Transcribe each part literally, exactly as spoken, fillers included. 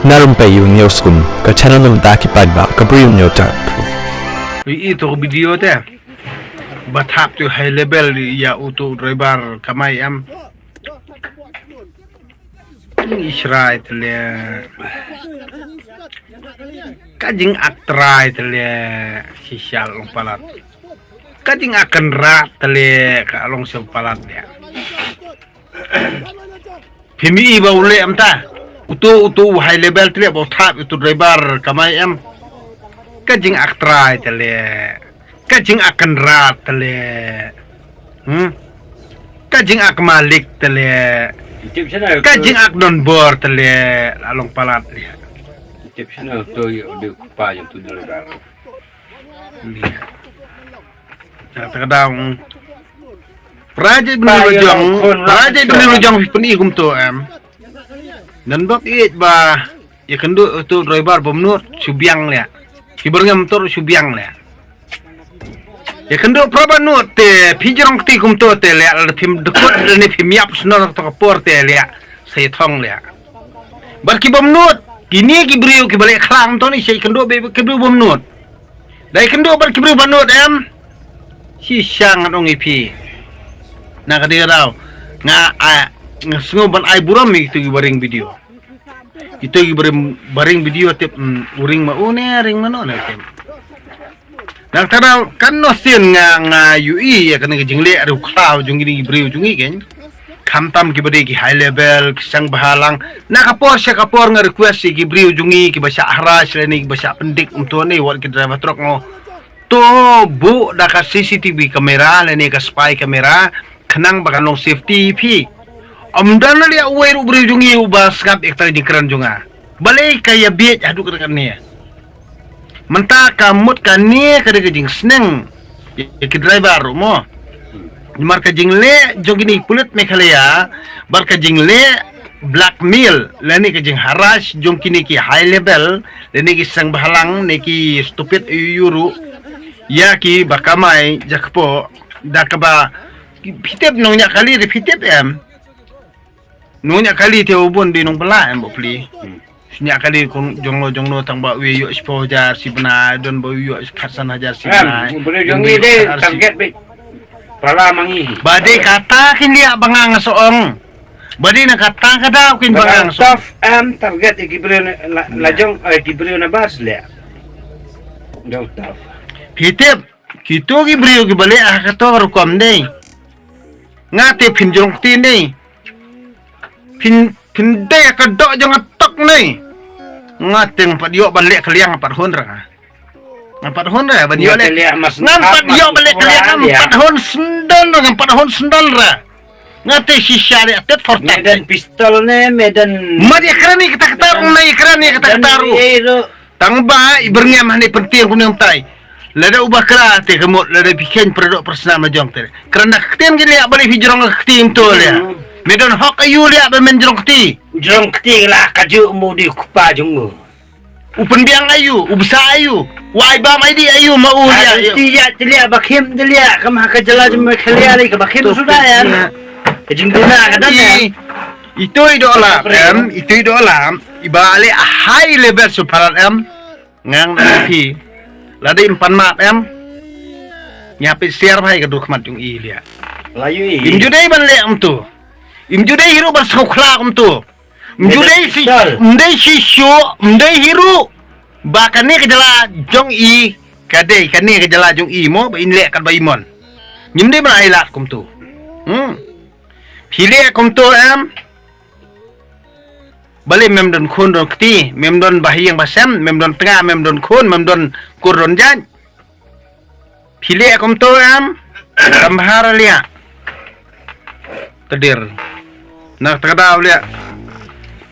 Na Rympei u Neo Skum, ka channel na bynta ki paidbah, ka briew Neo Tap. I, i to video te. Ba thap to high level ïa uto u driver kamai em. Israel te le. Ka jingak trai te le. Shisha long palat. Ka jingak kynrad te le ka long shisha palat de. Phi mih i ba u leh mynta. Uto, uto u high level te le ba u thap uto driver kamai em. Ka jingak trai te le. Ka jingak kynrad te le. Hmm? Ka jingak malik te le. Ka jingak donbor te le. La long palat le. Tip sana to yo de kupa yo tu dulu dah. Ïa. Ïa, ta ka daw. Raja bini lujong, raja bini lujong phi pyni kumto em. Nan bak iej ba ïa kynduh tu driver bym nud shu biang leh. Ki byrngem tur shu biang leh. Ïa kynduh pra ba nud te phi jrong kti kumto te leh la phim dkut ne phim ïap snor to ka por te leh. Sa ïa thong leh. Bar ki bym nud kini ki briew ki ba leh khlang to ni sa ïa kynduh be ki briew bym nud. Dei kynduh bad ki briew ba nud em. Shisha ngan ong ïa phi. Na ka dei ka daw. Nga, a, nga sngew ban ai burom ïa kito ki ba ring video. Kito ki ba ring, ba ring video tip, mm, u ring ma u ne, ring ma no ne tip. Na ka daw kan noh sien nga, nga ïohi ïa kane ka jingleh riewkhlaw jong kine ki briew jong ngi keiñ. Khamtam ki ba dei ki high level, ki seng bhalang. Na ka por sha ka por nga request ïa ki briew jong ngi ki ba shah harass lane ki ba shah pyndik kumto ne wat ki driver truck ngo. To buh da ka C C T V camera lane ka spy camera khnang ba kan long safety ïa phi. Ym don leh uwei ruh briew jong ngi uba sngap ïa kata ka jingkren jong nga. Balei ka ïa bieit haduh kane. Mynta ka mut kane ka dei ka jingsneng ïa ki driver ruh mo. Namar ka jingleh jong kine ki pulit Meghalaya bad ka jingleh blackmail lane ka jingharass jong kine ki high level lane ki seng bhalang ne ki stupid ïu ïu ruh ïa ki ba kamai jakpoh da kaba phi tip nongñiah kali de phi tip em. Nongñiah kali te u bun dei nongbylla em ba pli. Hmm. Ñiah kali kong jong no jong no tang ba u ïoh shiphew hajar shi bnai, don ba u ïoh khatsan hajar shi bnai. Em, u briew jong ngi dei target beit. Pala ma ngi. Ba dei kata kin liah ba nga nga sa ong. Ba dei na kata ka daw kin ba nga nga sa ong. Tough em target ïa ki briew na, la, la jong, eh, ki briew na bas liah. Jong tough. Phi tip, kito ki briew ki ba leh ha kato ka rukom dei. Nga te phin jrong kti dei. Phin, phin dei ka doh jong nga tok nei. Nga te ngam pat ïoh ban leh kylliang, ngam pat hun ra. Ngam pat hun ra ban ïoh leh. Ngam pat ïoh ban leh kylliang, ngam pat hun sendal ra, ngam pat hun sendal ra. Nga te shisha leh tet for tet. Medan pistol ne, medan. Mat ïa kren ïa kata kata ruh, mat ïa kren ïa kata kata ruh. Tang ba i byrngem hangne pyntieng kumne kumtai. Lada u bakla te ka mut, lada phi kheiñ pyrdoh pyrsnam la jong te. Kren da ka ktien ki liah, balei phi jrong ka kti kumto liah. Me don hok aïu liah ba men jrong kti. Jrong kti la ka ju mu di kupa jong u. U pynbiang aïu, u bsa aïu. U ai bam ai di aïu ma u liah. Ti ïa ti liah ba khim ti liah kam ha ka jylla jong me khalia li ka ba khim suda ïa. Ka jingduna ka dan ïa. Itoi doh lam em, itoi doh lam. Iba leh high level super em. Ngang na phi. Lada im pan map em. Nya phi siar bhai ka dur khmat jong i liah. Layu i. Im ju dei ban leh kumto. Im ju dei hi ruh ban sngewkhla kumto. Im ju dei si, im dei si shu, im dei hi ruh. Ba kane ka jylla jong i, ka dei kane ka jylla jong i mo, ba in leh kat ba i mon. Ngim dei ban ai lad kumto. Hmm. Phi leh kumto em. Balei mem don khun don kti, mem don bahiang basem, mem don tnga, mem don khun, mem don kur don jait. Phi leh kumto em, kam bha ra liah. Tdir. Na ta ka daw liah.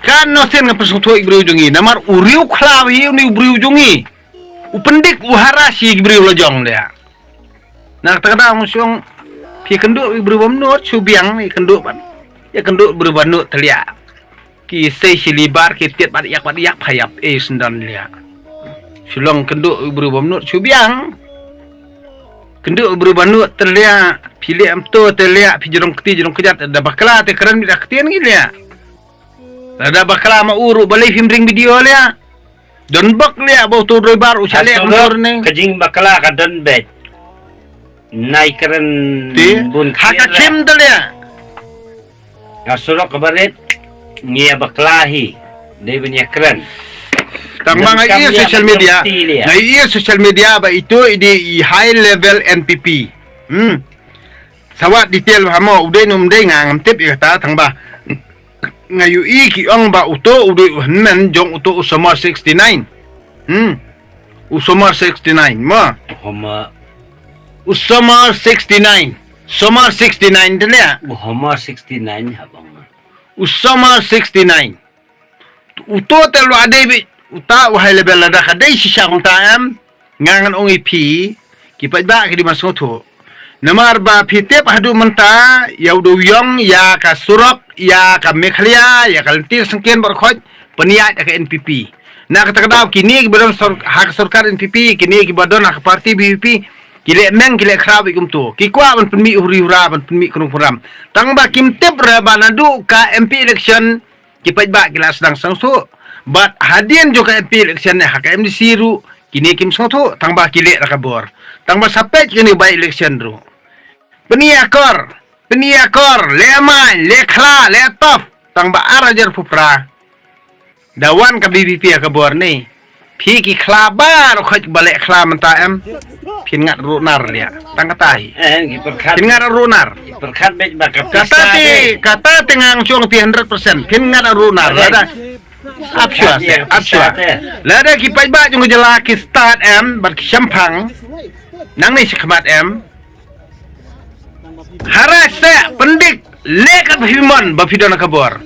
Kan noh sien nga pynshong thuh i briew jong ngi. Namar u riewkhlaw hi u ni u briew jong ngi. U pyndik u harass i briew la jong liah. Na ta ka daw nga shong phi kynduh i briew bam nud shu biang i kynduh ban. Ïa kynduh briew bam nud te liah. Ki sei shi libar ki tiat bad ïak bad ïak phayap e sendon liah. Shu long kynduh briew bam nud shu biang. Kynduh briew bam nud te liah. Phi liah em to te liah phi jrong kti jrong kjat da bakla te kren da ktien ngi liah. Lada bakla ma u ruh balei phim ring video leh. Don bok leh ba uto u driver u shaleh kumtur ne. Ka jingbakla ka don beit. Nai kren bun ha ka kim da leh. Ka surok ka barit ngi ïa bakla hi. Dei ban ïa kren. Tang ba nga ïa social media. Nga ïa social media ba ito i dei i high level N P P. Hmm. Sawat detail ba mo u dei num dei nga ngam tip ïa kata tang ba. Nga ïohi ki ong ba uto u dei u hynmen jong uto u Somar sixty-nine. Hmm. U Somar sixty-nine mo. Homa. U Somar sixty-nine. Somar sixty-nine te leh. U Homa sixty-nine ha bang. U Somar sixty-nine. Uto te lua dei beit uta u high level lada ka dei shisha kumta em. Nga ngan ong ïa phi ki paidbah ki dei ban sngewthuh. Namar ba phi tip haduh mynta ïa u dei u ïong ïa ka surok ïa ka Meghalaya ïa ka lynti syngkien baroh khoit pynïaid da ka N P P. Na kata ka daw kine kiba don sor-, ha ka sorkar N P P, kine kiba don ha ka parti V P P ki leh meng ki leh khraw beit kumto. Ki kwah ban pynmih huri hura ban pynmih kynrung kynram. Tang ba kim tip re ba naduh ka M P election ki paidbah ki la sdang sngewthuh. Bad hadien jong ka M P election ne ha ka M D C ruh kine kim sngewthuh tang ba ki leh da ka bor. Tang ba sa peit kine by election ruh. Pynïakor, pynïakor, leh main, leh khla, leh tough. Tang ba ar hajar phew phra da wan ka V P P ha ka bor ne. Phi ki khla baroh khoit ba leh khla mynta em. Phin ngat ruh nar leh. Tang kata hi. Eh, ki pyrkhat. Phin ngat ruh nar. Ki pyrkhat beit ba ka pisa. Kata te, kata te ngang chong te hundred percent. Phin ngat ruh nar. Lada. Ap shwa se, ap shwa. Lada ki paidbah jong ka jylla ki stad em, bad ki shemphang. Nangne shi khmat em. Hara se, pyndik. Leh kat ba phi mon ba phi don ka bor.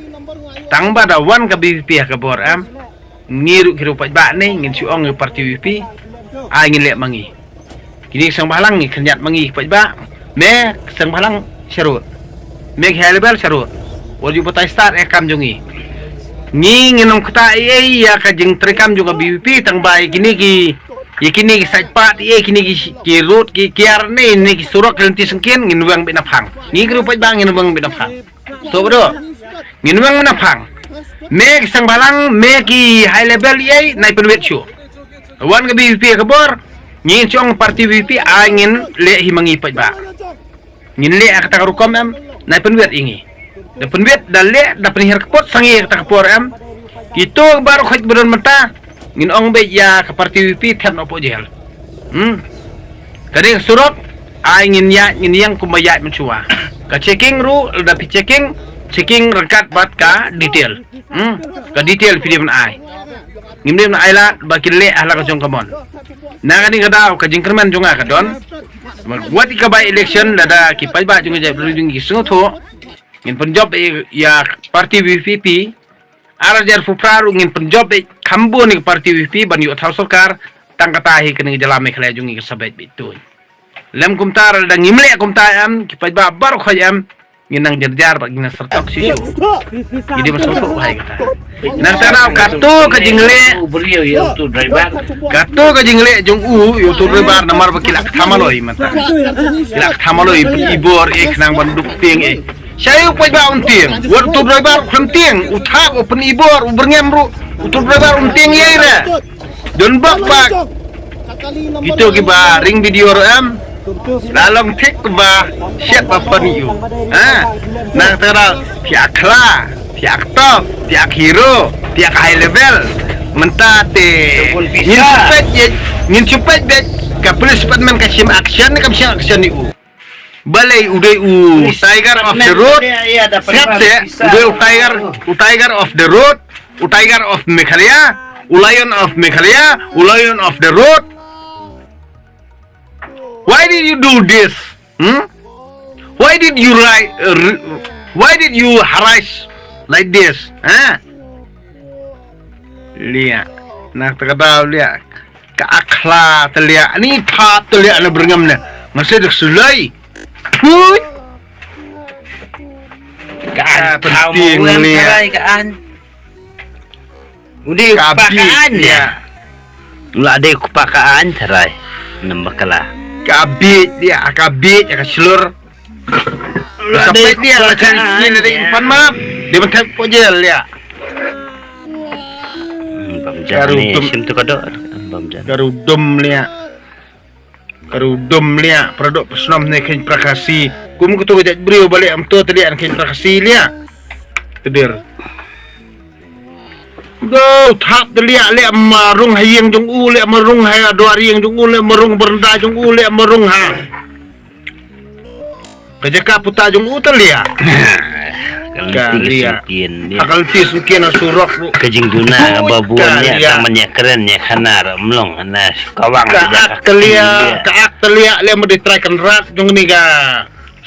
Tang ba da wan ka V P P ha ka bor em. Ngi ruh ki ruh paidbah ne ngin shu ong ïa parti V P P. Ai ngin leh ma ngi. Kine ki seng bhalang ngi khyndiat ma ngi paidbah. Me seng bhalang sharud. Me ki high level sharud. Wat ju batai start eh kam jong ngi. Ngi ngin ong kata ei ei ïa ka jingtrei kam jong ka V P P tang ba ïa kine ki Ïa kine ki sait pat, ïa kine ki, ki rud, ki kiar ne, ne ki surok ki lynti syngkien, ngin weng beit na phang. Ngi ki ruh paidbah ngin weng beit na phang. Stop bro. Ngin weng beit na phang. Me ki seng bhalang, me ki high level ïa, nai pynwit shuh. Wan ka V P P ka bor, ngin chong parti V P P, ai ngin leh hi ma ngi paidbah. Ngin leh ha kata ka rukom em, nai pynwit ïa ngi. Da pynwit, da leh, da pynhiar kpot sa ngi ha kata ka por em. Kito baroh khoit ba don mynta, ngin ong beit ïa ka parti V P P thep noh poh jel. Hmm. Ka dei ka surok, ai ngin ïaid, ngin ïeng kumba ïaid mynshuwa. Ka checking ruh, lada phi checking, checking ryngkat bad ka detail. Hmm. Ka detail phi dei ban ai. Ngim dei ban ai lad ba kin leh ha la ka jong ka mon. Na kane ka daw ka jingkyrmen jong nga ka don. Wat ïa ka by election lada ki paidbah jong ka jaitbynriew jong ngi ki sngewthuh. Ngin pynjop ïa, ïa parti V P P. Ar hajar phew phra ruh ngin pynjop ïa kham bun ïa ka parti V P P ban ïoh thaw sorkar. Tang kata hi kane ka jylla Meghalaya jong ngi ka sa beit beit tuñ. Lem kumta lada ngim leh kumta em ki paidbah baroh khoit em. Ngin nang jar jar bad ngin nang sertok shisha. Ngi dei ban sngewthuh bha ïa kata. Nangta daw kato ka jingleh. Kato ka jingleh jong u ïa uto u driver namar ba ki la ktham aloi mynta. Ki la ktham aloi i bor eh khnang ban duk tieng eh. Sha ïa u paidbah un tieng. Wat uto u driver u khlem tieng. U thap u pyn i bor u byrngem ruh. Uto u driver un tieng ïa i re. Don bok bak. Kito kiba ring video ruh em. La long thik ba shet ba pon ïa u. Ha. Nangta daw phi ak khla, phi ak top, phi ak hero, phi ak high level. Mynta te ngin shu peit ïa, ngin shu peit beit ka police department ka shim action ne kam shim action ïa u. Balei u dei u tiger of the road. Sngap se, u dei u tiger, u tiger of the road, u tiger of Meghalaya, u lion of Meghalaya, u lion of the road. Why did you do this? Hmm? Why did you ri-, uh, ri-, why did you harass like this? Huh? Lia. Nangta ka daw lia. Ka ak khla te lia. Ni thap te lia na byrngem ne. Nga shu dak sulai. Put. Ka an. Ka an. Ka an. U dei u kpa ka an ïa. U la dei u kpa ka an tharai. Namar ka la. Ka bieit ïa, ka bieit ïa ka shlur. U la dei u kpa ka an ïa. Dei ban thep poh jel ïa. Bam jan. Ka ru ni dum. Sim tu ka dok. Bam jan. Ka ru dum liah. Ka ru dum liah, para dok para shnong ne khein para Khasi. Kum katu ka jait briew ba leh kumto te liah khein para Khasi liah. Te der. Dau thap te liah, leh marung ha ïing jong u, leh marung ha dwar ïing jong u, leh marung baranda jong u, leh marung ha ka jaka puta jong u te liah. Ka lynti ka liah. Sngewthuh. Ha ka lynti sngewthuh ha surok ruh. Ka jingduna ba bun ka liah, tang ban ïakren ïakhana ruh ym long, hana shu kawang ka ak te liah, ka ak te liah, leh ma dei trai Kynrad jong kane ka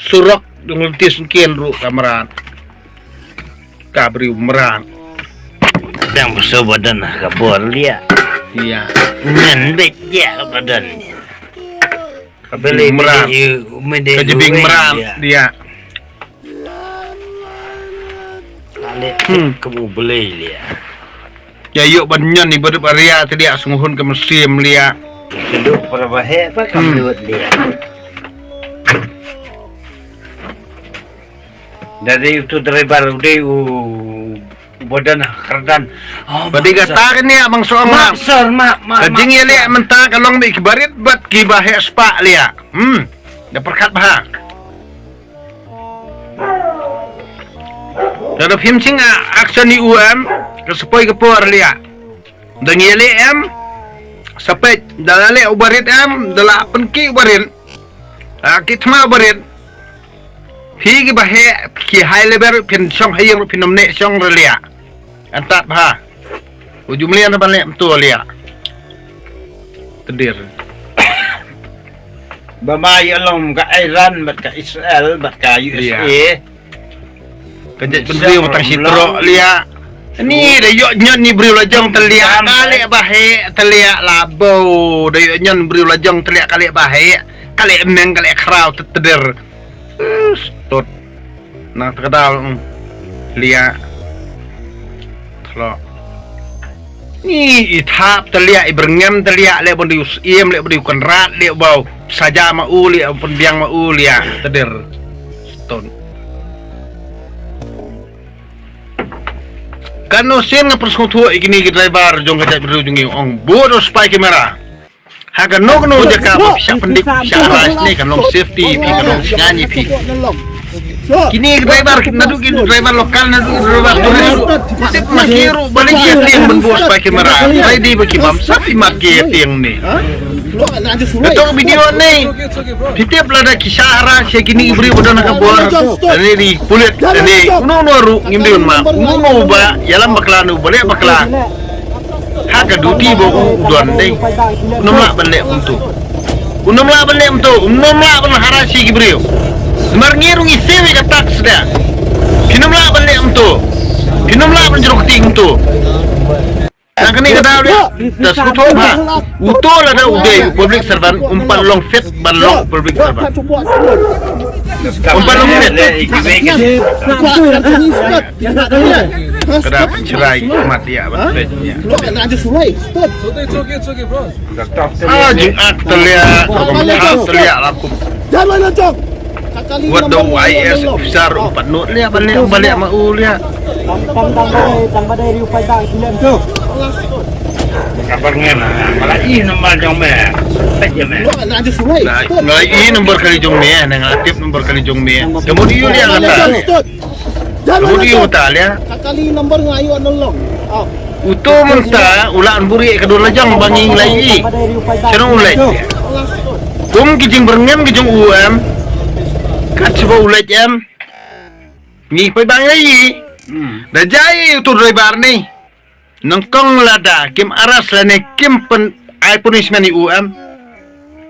surok jong lynti sngewthuh ruh ka mrad. Ka briew mrad. Dang bso badan ka bor liah. Ïa. Ngan bit ïa ka badan. Ka bele mrad. Ka jibing mrad liah. Ka leh. Hmm. Ka mu bele liah. Ïa ïoh ban ñion i ba dep aria te liah, sngew hun ka mynsiem liah. Ka duk para ba heh ba kam lut liah. Dari utu driver u dei u badan kyrdan. Oh, ba dei kata kane abang song ma. Maksor ma, ma. Ka jingïaleh mynta ka long ba ki barit bad ki ba heh spah liah. Hmm. Da pyrkhat bha. Lada phim shim action hi u em, ka sa poi ka por liah. Da ngi leh em, sa peit, da la leh u barit em, da la pynki u barit. Ah, ki thma u barit. Phi ki ba heh, ki high level, phin shong ha ïing, phin ym neh shong re liah. Antat bha. U ju mlien ban leh kumto liah. Te der. Ba ma ïa long ka Iran bad ka Israel bad ka U S A. Ka jait bynriew tang shi trok liah. Ni da ïoh ñion ni briew la jong te liah ka leh ba heh te liah la bo. Da ïoh ñion briew la jong te liah ka leh ba heh. Ka leh meng ka leh khraw te, te der. Stot. Na te ka dal, mm, liah. Thlok. Ni i thap te liah, i byrngem te liah, leh ban dei u Syiem, leh ban dei u Kynrad, leh bau saja ma u liah, pynbiang ma u liah. Te der. Stot. Kan u sien nga pyrsngewthuh ïa kine ki driver jong ka jaitbynriew jong ngi, ong bud u spy camera. Ha kano kano jaka ba phi shah pyndep, phi shah rai ne kan long safety ïa phi, kan long sngewbha ïa phi. Kine ki driver, naduh ki driver local, naduh ki driver tourist, tip ma ki ruh ba leh ki tieng ban bud spy camera. Trai dei ba ki bam sap i mat ki tieng ne. Kato ka video ne, phi tip lada ki shah rai sha kine ki briew ba don ha ka bor, ne ri pulit, ne uno uno ruh ngim dei un map, uno uno ba ïalam bakla ne u ba leh bakla. Ha ka duty ba u don dei. Un ym lah ban leh kumto. Un ym lah ban leh kumto. Un ym lah ban harass ïa ki briew. Namar ngi ruh ngi siew ïa ka tax da. Phin ym lah ban leh kumto. Phin ym lah ban jrong kti kumto. Na kane ka daw de. Da sngewthuh ba uto lada u dei u public servant um pat long fit ban long public servant. Um pat long fit. Ka da pynshrai mat ïa ban peit ïa. Ah, jingak te liah, ka rukom kham te liah la kum. Wat da u I A S officer um pat nud liah ban liah, ban liah ma u liah. Ka byrngem, ba la i number jong me. Peit ïa me. Nga la i number kali jong me, nga la tip number kali jong me. Ka mut ïa u liah kata. Ka mut ïa u ta liah. Ka kali number nga ïoh na long. Uto mynta u la an buri ka dur la jong ba ngi la i. Sano u leit. Kum ki jingbyrngem ki jong u em. Kat shuwa u leit em. Ngi poi ba ngi la i. Da jai uto driver ni. Nyngkong lada kim arrest lane kim pyn ai punishment ïa u em.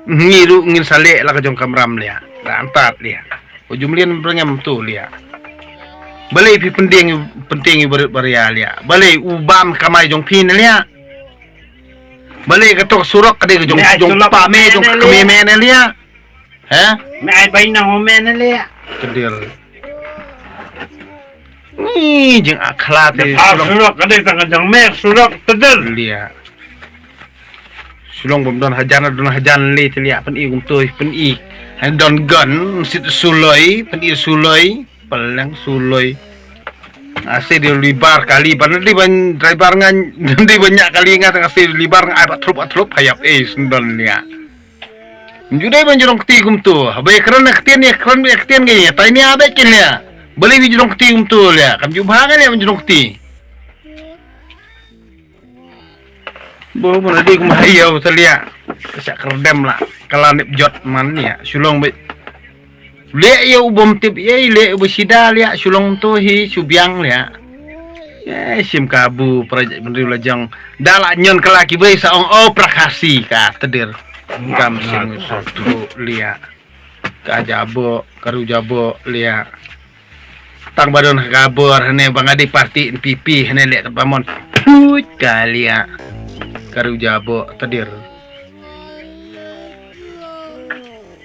Ngi ruh ngin sa leh la ka jong ka mram liah. Da antat liah. U ju mlien byrngem tu liah. Balei phi pyntieng, pyntieng ïa u barit baria liah. Balei u bam kamai jong phi ne liah. Balei kato ka surok ka dei ka jong, jong pa me, jong ka kmie me ne liah. He? Me ai bai na ho me ne liah. Kedil. Ni jing akhla te. Surok ka dei tang ka jong me, surok te der. Liah. Shu long bym don hajan, don hajan lei te liah, pyni kumto, pyni. Hang don gun, sit suloi, pyni suloi, peleng suloi. Nga sei deliver kali, ban dei ban driver nga, dei ban ñiah kali nga, nga sei deliver nga ai ba thlup, ba thlup, ha ïap ei sendon liah. Ju dei ban jrong kti kumto. Haba ïakren na ktien, ïakren, ïakren ngi. Tai nia bad kin liah. Balei wi jrong kti kumto liah. Kam ju bha ngi liah ban jrong kti. Bo mana dei kum hai ïa u ta liah. Ka shah kyrdem lah. Ka la nep jot man liah. Shu long bad. Liah ïa u bym tip ïa, liah ïa u ba sida liah. Shu long to hi, shu biang liah. Ïa, shim kabu, para jaitbynriew la jong. Da la ñion ka la ki bei sa ong, oh, pra Khasi ka, tedir. Kam shim satu liah. Ka jabo, ka ru jabo liah. Tang ba don ka bor, hane ba nga dei parti N P P, hane liah kat ba mon. Phuit ka liah. Ka ru jabo, tedir.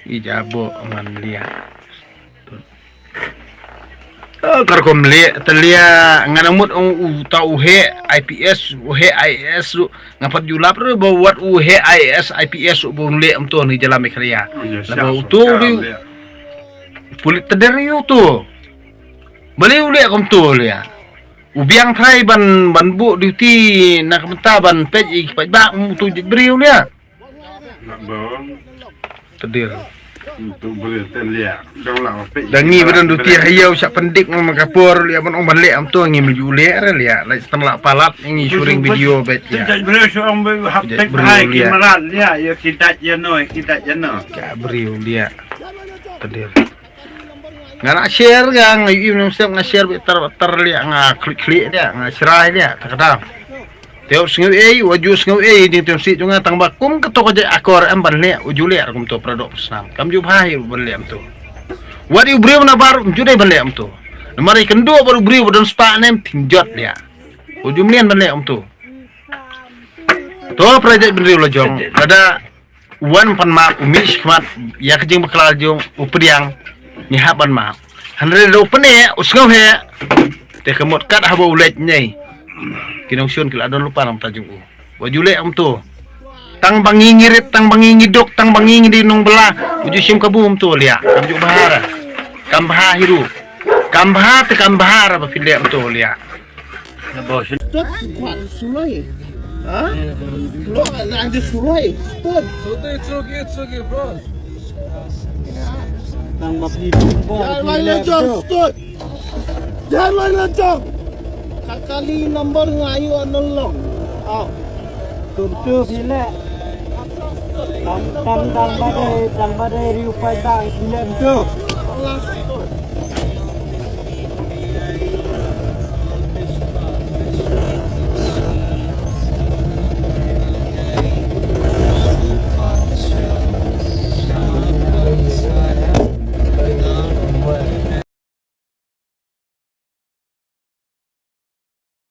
I jabo man liah. Oh, ka rukom liah, te liah, nga nang mut ong u ta u heh I P S, u heh I A S ruh, nga pat ju lap ruh ba wat u heh I A S, I P S ruh ba un liah kumto ni jylla Meghalaya. Laba uto u dei u pulit tedir ïa uto. Balei u liah kumto liah. U biang trai ban, ban buh duty na ka bynta ban peit ïa ki paidbah, uto u jaitbynriew liah. Tedir. Da ngi ba don duty ha ïew shah pyndik ma ka por liah ban ong ban leh kumto ngim ju leh re liah. Lait tang la palat ngi shu ring video bad ïa. Jaitbynriew liah. Ka briew liah. Tedir. Nga la share nga, nga ïohi mynstep nga share bad tar, tar liah, nga klik klik liah, nga shrai liah, ta kata. Te u sngew ei, u ju sngew ei, jingtip sih jong nga tang ba kum kato ka jait akor em ban leh, u ju leh ruh kumto para doh para snam. Kam ju bha hi ban leh kumto. Wat ïa u briew na bar, um ju dei ban leh kumto. Namar ïa kynduh bad u briew ba don spah ne em, thing jot liah. U ju mlien ban leh kumto. To para jaitbynriew la jong, lada wan pan map, u mih shakhmat, ïa ka jingbakla jong u pdiang, ngi hap ban map. Hynrei da u pyneh, u sngew heh, te ka mut kat haba u leit ñiei. Ki nongshun ki la don lypa na ka bynta jong u. Wat ju leh kumto. Tang ba ngi ngi rit, tang ba ngi ngi duk, tang ba ngi ngi dei nongbylla. Wat ju shim kabu kumto liah. Kam ju bha re. Kam bha hi ruh. Kam bha te kam bha re ba phi leh kumto liah. Stud, what, Suloi? Huh? Look, I'm just Suloi. Stud. Stud, it's okay, it's okay, bro. Tang ba phi. Jangan main lajong, stud. Jangan main lajong. Ka kali number nga ïoh na long. Aw. Tum tu phi leh. Tang, tang, tang ba dei, tang ba dei riewpaidbah phi leh tu.